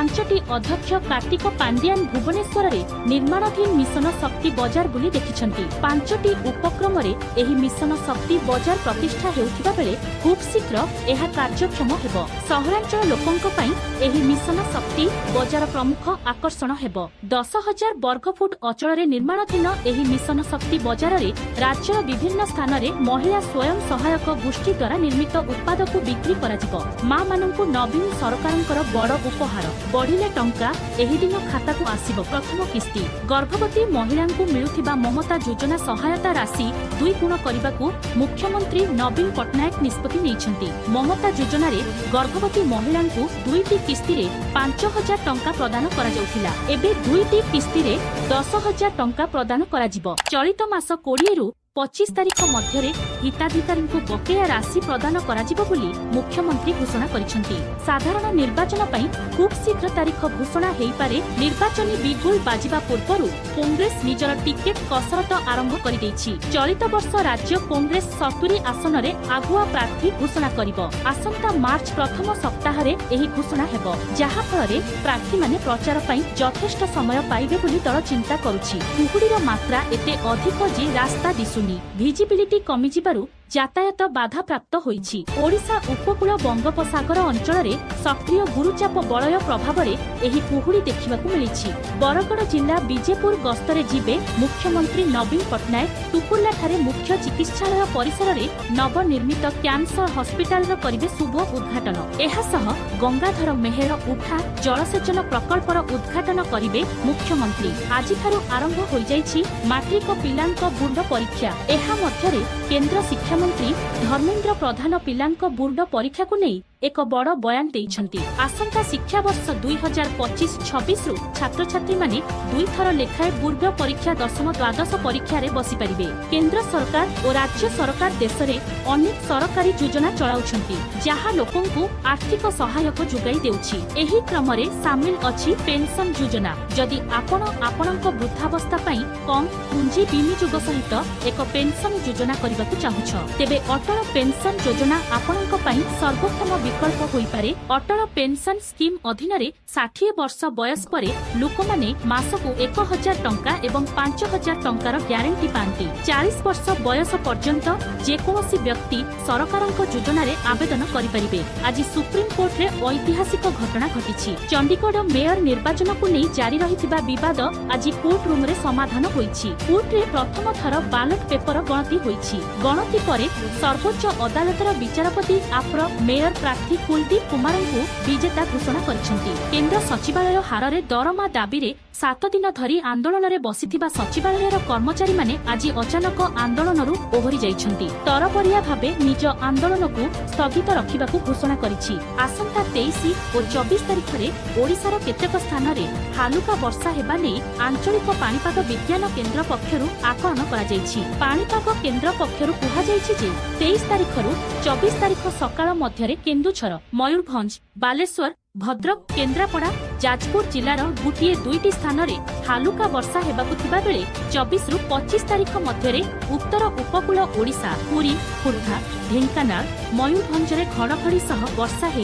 5ଟି ଅଧ୍ୟକ୍ଷ କାର୍ତ୍ତିକ ପାଣ୍ଡିଆନ ଭୁବନେଶ୍ୱରରେ ନିର୍ମାଣାଧୀନ ମିଶନ ଶକ୍ତି ବଜାର ବୁଲି ଦେଖିଛନ୍ତି। 5ଟି ଉପକ୍ରମରେ ଏହି ମିଶନ ଶକ୍ତି ବଜାର ପ୍ରତିଷ୍ଠା ହେଉଥିବା ବେଳେ ଖୁବ୍ ଶୀଘ୍ର ଏହା କାର୍ଯ୍ୟକ୍ଷମ ହେବ। ସହରାଞ୍ଚଳ ଲୋକଙ୍କ ପାଇଁ ଏହି ମିଶନ ଶକ୍ତି ବଜାର ପ୍ରମୁଖ ଆକର୍ଷଣ ହେବ। 10,000 ବର୍ଗଫୁଟ ଅଞ୍ଚଳରେ ନିର୍ମାଣାଧୀନ ଏହି ମିଶନ ଶକ୍ତି ବଜାରରେ ରାଜ୍ୟର ବିଭିନ୍ନ ସ୍ଥାନରେ ମହିଳା ସ୍ୱୟଂ ସହାୟକ ଗୋଷ୍ଠୀ ଦ୍ୱାରା ନିର୍ମିତ ଉତ୍ପାଦକୁ ବିକ୍ରି କରାଯିବ। ମା ମାନଙ୍କୁ ନବୀନ ସରକାରଙ୍କର ବଡ଼ ଉପହାର। ବଢ଼ିଲେ ଟଙ୍କା, ଏହି ଦିନ ଖାତାକୁ ଆସିବ ପ୍ରଥମ କିସ୍ତି। ଗର୍ଭବତୀ ମହିଳାଙ୍କୁ ମିଳୁଥିବା ମମତା ଯୋଜନା ସହାୟତା ରାଶି ଦୁଇ ଗୁଣ କରିବାକୁ ମୁଖ୍ୟମନ୍ତ୍ରୀ ନବୀନ ପଟ୍ଟନାୟକ ନିଷ୍ପତ୍ତି ନେଇଛନ୍ତି। ମମତା ଯୋଜନାରେ ଗର୍ଭବତୀ ମହିଳାଙ୍କୁ ଦୁଇଟି କିସ୍ତିରେ 5,000 ଟଙ୍କା ପ୍ରଦାନ କରାଯାଉଥିଲା। ଏବେ ଦୁଇଟି କିସ୍ତିରେ 10,000 ଟଙ୍କା ପ୍ରଦାନ କରାଯିବ। ଚଳିତ ମାସ 20ରୁ 25 ତାରିଖ ମଧ୍ୟରେ ହିତାଧିକାରୀଙ୍କୁ ବକେୟା ରାଶି ପ୍ରଦାନ କରାଯିବ ବୋଲି ମୁଖ୍ୟମନ୍ତ୍ରୀ ଘୋଷଣା କରିଛନ୍ତି। ସାଧାରଣ ନିର୍ବାଚନ ପାଇଁ ଖୁବ୍ ଶୀଘ୍ର ତାରିଖ ଘୋଷଣା ହୋଇପାରେ। ନିର୍ବାଚନୀ ବିଗୁଲ ବାଜିବା ପୂର୍ବରୁ କଂଗ୍ରେସ ନିଜର ଟିକେଟ କସରତ ଆରମ୍ଭ କରିଦେଇଛି। ଚଳିତ ବର୍ଷ ରାଜ୍ୟ କଂଗ୍ରେସ 70 ଆସନରେ ଆଗୁଆ ପ୍ରାର୍ଥୀ ଘୋଷଣା କରିବ। ଆସନ୍ତା ମାର୍ଚ୍ଚ ପ୍ରଥମ ସପ୍ତାହରେ ଏହି ଘୋଷଣା ହେବ, ଯାହାଫଳରେ ପ୍ରାର୍ଥୀମାନେ ପ୍ରଚାର ପାଇଁ ଯଥେଷ୍ଟ ସମୟ ପାଇବେ ବୋଲି ଦଳ ଚିନ୍ତା କରୁଛି। କୁହୁଡ଼ିର ମାତ୍ରା ଏତେ ଅଧିକ ଯେ ରାସ୍ତା ଦିଶୁନି। ଭିଜିବିଲିଟି କମିଯିବାରୁ ଯାତାୟାତ ବାଧାପ୍ରାପ୍ତ ହୋଇଛି। ଓଡ଼ିଶା ଉପକୂଳ ବଙ୍ଗୋପସାଗର ଅଞ୍ଚଳରେ ସକ୍ରିୟ ଗୁରୁଚାପ ବଳୟ ପ୍ରଭାବରେ ଏହି କୁହୁଡ଼ି ଦେଖିବାକୁ ମିଳିଛି। ବରଗଡ଼ ଜିଲ୍ଲା ବିଜେପୁର ଗସ୍ତରେ ଯିବେ ମୁଖ୍ୟମନ୍ତ୍ରୀ ନବୀନ ପଟ୍ଟନାୟକ। ଟୁକୁର୍ଲାଠାରେ ମୁଖ୍ୟ ଚିକିତ୍ସାଳୟ ପରିସରରେ ନବନିର୍ମିତ କ୍ୟାନ୍ସର ହସ୍ପିଟାଲର କରିବେ ଶୁଭ ଉଦ୍ଘାଟନ। ଏହାସହ ଗଙ୍ଗାଧର ମେହେର ଉଠା ଜଳସେଚନ ପ୍ରକଳ୍ପର ଉଦ୍ଘାଟନ କରିବେ ମୁଖ୍ୟମନ୍ତ୍ରୀ। ଆଜିଠାରୁ ଆରମ୍ଭ ହୋଇଯାଇଛି ମାଟ୍ରିକ ପିଲାଙ୍କ ବୋର୍ଡ ପରୀକ୍ଷା। ଏହା ମଧ୍ୟରେ କେନ୍ଦ୍ର ଶିକ୍ଷାମନ୍ତ୍ରୀ ଧର୍ମେନ୍ଦ୍ର ପ୍ରଧାନ ପିଲାଙ୍କ ବୋର୍ଡ ପରୀକ୍ଷାକୁ ନେଇ ଏକ ବଡ଼ ବୟାନ ଦେଇଛନ୍ତି। ଆସନ୍ତା ଶିକ୍ଷାବର୍ଷ 2025-26ରୁ ଛାତ୍ରଛାତ୍ରୀମାନେ ଦୁଇଥର ଲେଖାଏଁ ବୋର୍ଡ ପରୀକ୍ଷା, ଦଶମ, ଦ୍ୱାଦଶ ପରୀକ୍ଷାରେ ବସିପାରିବେ। କେନ୍ଦ୍ର ସରକାର ଓ ରାଜ୍ୟ ସରକାର ଦେଶରେ ଅନେକ ସରକାରୀ ଯୋଜନା ଚଳାଉଛନ୍ତି, ଯାହା ଲୋକଙ୍କୁ ଆର୍ଥିକ ସହାୟକ ଯୋଗାଇ ଦେଉଛି। ଏହି କ୍ରମରେ ସାମିଲ ଅଛି ପେନସନ ଯୋଜନା। ଯଦି ଆପଣ ଆପଣଙ୍କ ବୃଦ୍ଧାବସ୍ଥା ପାଇଁ କମ୍ ପୁଞ୍ଜି ବିନିଯୋଗ ସହିତ ଏକ ପେନସନ ଯୋଜନା କରିବାକୁ ଚାହୁଁଛ, ତେବେ ଅଟଳ ପେନସନ ଯୋଜନା ଆପଣଙ୍କ ପାଇଁ ସର୍ବୋତ୍ତମ ବିକଳ୍ପ ହୋଇପାରେ। ଅଟଳ ପେନସନ ସ୍କିମ୍ ଅଧୀନରେ 60 ବର୍ଷ ବୟସ ପରେ ଲୋକମାନେ ମାସକୁ 1,000 ଟଙ୍କା ଏବଂ 5,000 ଟଙ୍କାର ଗ୍ୟାରେଣ୍ଟି ପାଆନ୍ତି। 40 ବର୍ଷ ବୟସ ପର୍ଯ୍ୟନ୍ତ ଯେକୌଣସି ବ୍ୟକ୍ତି ସରକାରଙ୍କ ଯୋଜନାରେ ଆବେଦନ କରିପାରିବେ। ଆଜି ସୁପ୍ରିମକୋର୍ଟରେ ଐତିହାସିକ ଘଟଣା ଘଟିଛି। ଚଣ୍ଡିଗଡ଼ ମେୟର ନିର୍ବାଚନକୁ ନେଇ ଜାରି ରହିଥିବା ବିବାଦ ଆଜି କୋର୍ଟ ରୁମରେ ସମାଧାନ ହୋଇଛି। କୋର୍ଟରେ ପ୍ରଥମ ଥର ବାଲଟ ପେପର ଗଣତି ହୋଇଛି। ଗଣତି ପରେ ସର୍ବୋଚ୍ଚ ଅଦାଲତର ବିଚାରପତି ଆପ୍ର ମେୟର ପ୍ରାର୍ଥୀ କୁଲଦୀପ କୁମାରଙ୍କୁ ବିଜେତା ଘୋଷଣା କରିଛନ୍ତି। କେନ୍ଦ୍ର ସଚିବାଳୟ ହାରରେ ଦରମା ଦାବିରେ 7 ଦିନ ଧରି ଆନ୍ଦୋଳନରେ ବସିଥିବା ସଚିବାଳୟର କର୍ମଚାରୀମାନେ ଆଜି ଅଚାନକ ଆନ୍ଦୋଳନରୁ ଓହରି ଯାଇଛନ୍ତି। ତରବରିଆ ଭାବେ ନିଜ ଆନ୍ଦୋଳନକୁ ସ୍ଥଗିତ ରଖିବାକୁ ଘୋଷଣା କରିଛି। ଆସନ୍ତା 23 ଓ 24 ତାରିଖରେ ଓଡ଼ିଶାର କେତେକ ସ୍ଥାନରେ ହାଲୁକା ବର୍ଷା ହେବା ନେଇ ଆଞ୍ଚଳିକ ପାଣିପାଗ ବିଜ୍ଞାନ କେନ୍ଦ୍ର ପକ୍ଷରୁ ଆକଳନ କରାଯାଇଛି। ପାଣିପାଗ କେନ୍ଦ୍ର ପକ୍ଷରୁ କୁହାଯାଇଛି ଯେ 23 ତାରିଖରୁ 24 ତାରିଖ ସକାଳ ମଧ୍ୟରେ କେନ୍ଦୁଝର, ମୟୂରଭଞ୍ଜ, ବାଲେଶ୍ୱର, ଭଦ୍ରକ, କେନ୍ଦ୍ରାପଡ଼ା, ଯାଜପୁର ଜିଲ୍ଲାର ଗୋଟିଏ ଦୁଇଟି ସ୍ଥାନରେ ହାଲୁକା ବର୍ଷା ହେବାକୁ ଥିବାବେଳେ 24ରୁ 25 ତାରିଖ ମଧ୍ୟରେ ଉତ୍ତର ଉପକୂଳ ଓଡ଼ିଶା, ପୁରୀ, ଖୋର୍ଦ୍ଧା, ଢେଙ୍କାନାଳ, ମୟୂରଭଞ୍ଜରେ ଘଡ଼ଘଡ଼ି ସହ ବର୍ଷା ହେଇ